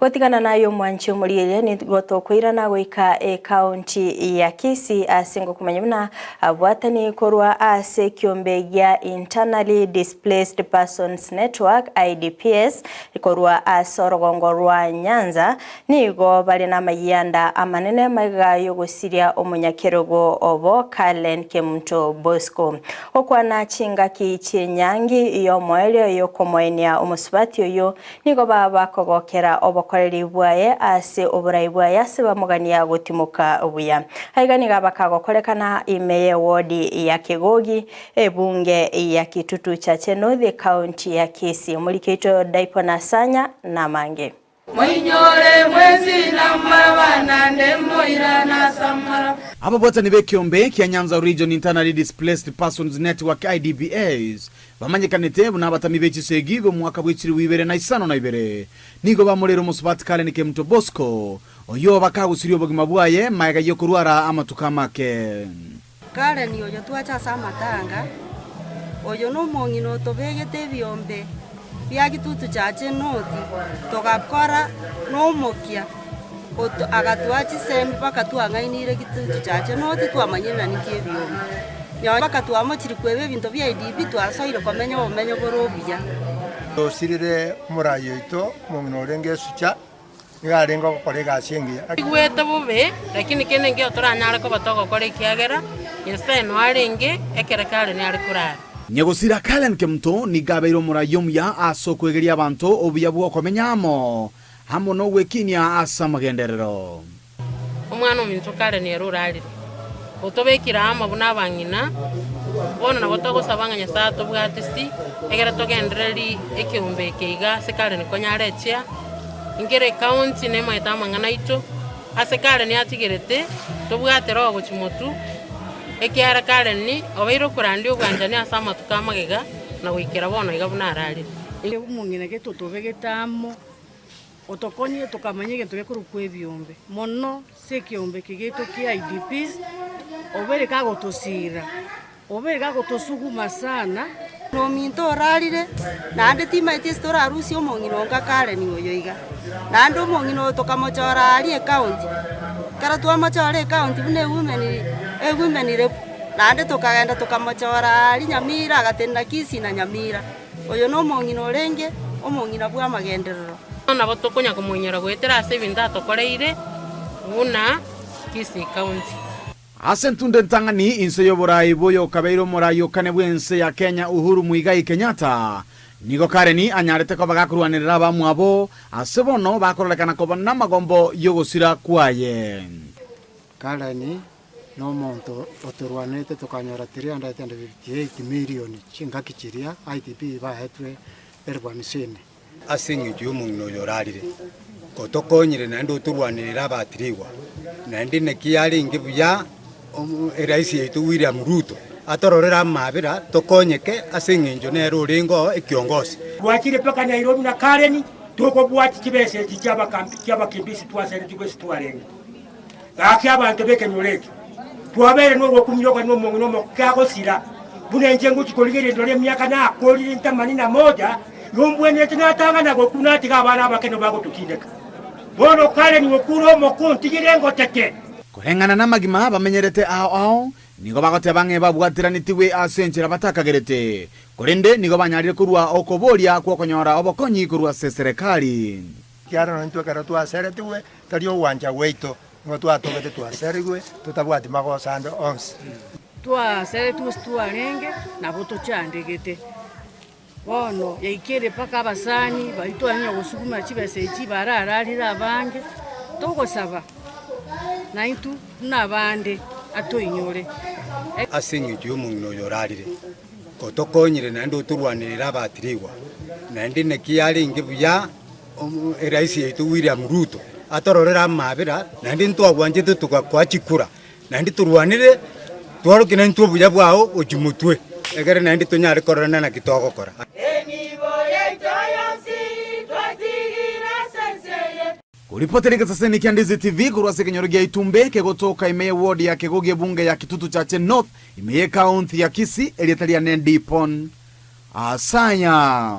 Gotigana naye omwanchi omorieria nigo tokoirana goika ekaunti ya Kisii ase ngokomanya buna abwatani korwa ase ekiombe gia Internally Displaced Persons Network, IDPs, korwa ase orogongo rwa Nyanza nigo bare namayianda amanene magega yogosiria omonyakerogo obo Cullen Kemunto Bosco. Gokwana chingaki chi'enyangi y'omoerio y'okomoenia omosubati oyio Nigo bakogokera obokoreri bwaye ase oborai bwaye ase bamogania gotimoka buya. Aiga nigo abakagokorekana ime y'ewodi ya Kegogi, ebunge ya Kitutu Chache North, ekaunti ya Kisii. Omoriki oito Dipon Asanya namange. Moinyore mwensi nambaraba, naende moirane ase amaraba. Ababwatani b'ekeombe kia Nyanza Region Internally Displaced Persons Network, IDPs, Bamanyekanete buna abatami be chisegi b'omwaka bwe chilifu ibere na isano na ibere, nigo bamoreire omosubati Karen Kemunto Bosco, oyio bakagusirie obogima bwaye magega y'okorwara amatuko amake. Karen oyo twacha ase amatanga, oyo nomong'ina otobegete ebiombe bia Kitutu Church North, togakora nomokia, agatoa chisemi mpaka twang'ainire Kitutu Church North twamanyire nani ki ebiombe. Nonye mpaka twamochire kweba ebinto bia IDP twasoire komenya obomenyo bore obuya. Tosirire omoraia oito, omong'ina orenge esucha, nigo arenge gokora egasi engiya. Igwete bobe, lakini kende nkeiyo toranyare koba togokora ekiagera Nyasae noe arenge ekero Karen are korara. Nyagosira Karen Kemunto nigo abeire omoraia omuya ase okwegeria abanto obuya bw'okomenya amo, amo nogwekinia ase amagenderero. Omwana ominto Karen ere orarire, otobekire amo buna abang'ina, bono nabo togosaba ng'a Nyasae atobwate si, egere togendererie ekeombe eke iga ase Karen konya arechia, nkere ekaunti nemaete amang'ana aito, ase Karen atigerete, tobwate roho gochia motwe, ekiagera Karen obeire okorandia obwanchani ase amatuko amagega na goikera bono iga buna ararire. Omong'ina gete otobegete amo. Otokonyire tokamanya egento gekorokwa ebiombe, mono ase ekiombe eke giaito kia IDPs, obeire kagotosira, obeire kagotosuguma sana. Ominto orarire, naende timaeti ase torarusie omong'ina onga Karen oyo iga. Naende omong'ina oyo tokamochora aria ecounty, ekero twamochora ecounty buna ewomen ewomen rep, naende tokagenda tokamochora aria Nyamira agatenena Kisii na Nyamira. Oyo nomong'ina orenge omong'ina bw'amagenderero. Nabo tokonya komoinyora goetera ase ebinto atokoreire buna Kisii County. Ase entunda entang'ani inse y'oborai bw'oyokabeire omorai okane bw'ense ya Kenya Uhuru Muigai Kenyatta, nigo Karen anyarete koba gakorwanerera abamwabo ase bono bakororekana koba namagombo y'ogosira kwaye. Karen Nomonto otorwanerete tokanyora 358 million chingaki chiria IDP baetwe elfu hamsini. Ase engencho y'omong'ina oyo orarire, otokonyire naende otorwanerere abatirigwa, naende naki yarenge buya eraisi yaito William Ruto atororere amabera tokonyeke ase engencho nere orenge oo ekiongosi. Twachire mpaka Nairobi na Karen tokobwatia chibesa echi chi'abakimbizi twaseretigwe ase twarenge. Gaki abanto b'ekenyoro eke, twabeire nogokumia okare nomong'ina omoke agosira, buna inche ngochia korigereria ndore emiaka nakorire ntamani na moja, nombwenerete natang'ana gokwa natiga abana abake nigo bagotokindeka. Bono kare nigo okure omoke ontigire ngotete. Koreng'ana namagima bamenyerete ao ao, nigo bagoteba ng'a ebabwateranetigwe ase enchera batakagerete, korende nigo banyarire korua okoboria kw'okonyora obokonyi korwa ase eserekari. Ekiagera nonya intwe ekero twaseretigwe, tari ogwancha gwaito, nigo twatogete twaserigwe, totabwati magoso ande onsi. Twaseretigwe gose twarenge, nabo tochandegete. Bono yaikire mpaka abasani baria twanyora gosuguma chibesa echi barararire abange, togosaba naintwe buna abande atoinyore. Ase engencho y'omong'ina oyo orarire, otokonyire naende otorwanerere abatirigwa, naende naki yarenge buya Eraisi yaito William Ruto atororere amabera naende ntwagwanchete togakoa chikura, naende torwanere tworokie naintwe obuya bwao gochia motwe, egere naende tonyare kororana naki togokora. Enibo yaito yonsi twatigire ase ense eye. Koripotera egesaseni kia Ndizi TV korwa ase ekenyoro gia Itumbe kegotoka ime ye ward ya Kegogi ebunge ya Kitutu Chache North ime ye county ya Kisii erieta riane Dipon Asanya.